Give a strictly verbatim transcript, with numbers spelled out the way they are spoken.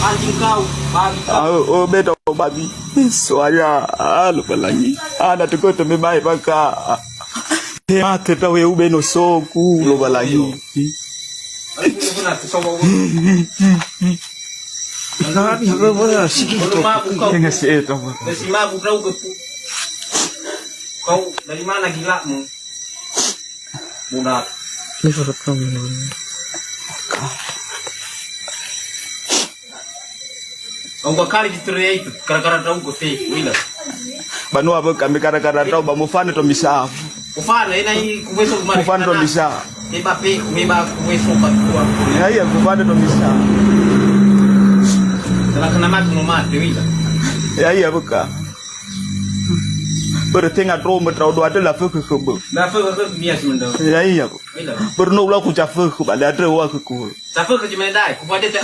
Anjing kau, babi kau. Ah, oh, oh, beto babi. Soalnya, ah, Lowalangi. Ah, na toko to me mai baka. He mate tau he ube no soku, Lowalangi. Kami apa, apa, siki. Kalau mabuk kau. Enggak sih, eh, tau. Dari si mabuk kau ke pu-, kau dari mana gilamu? Muda. Ini perut kamu. Au gua kali gitu ya itu, gara-gara tau gua fake, wila. Banua be kami gara-gara tau ba mufane to misa. Ufana, ena i kuweso kemarin. Ufana to misa. Eba pe, eba kuweso ba kuwa. Ya, iya, ufana to misa. Kalau kena mati, mau mati, wila. Ya, iya, buka. Berarti nggak terlalu, terlalu dua ada lah, fake, fake, fake. Nah, fake, fake, niat sementara. Ya, iya, bu. Wila. Berno ulah ku cafe, ku balik ada wa ku kul. Cafe ke cuma dah, ku pada tak.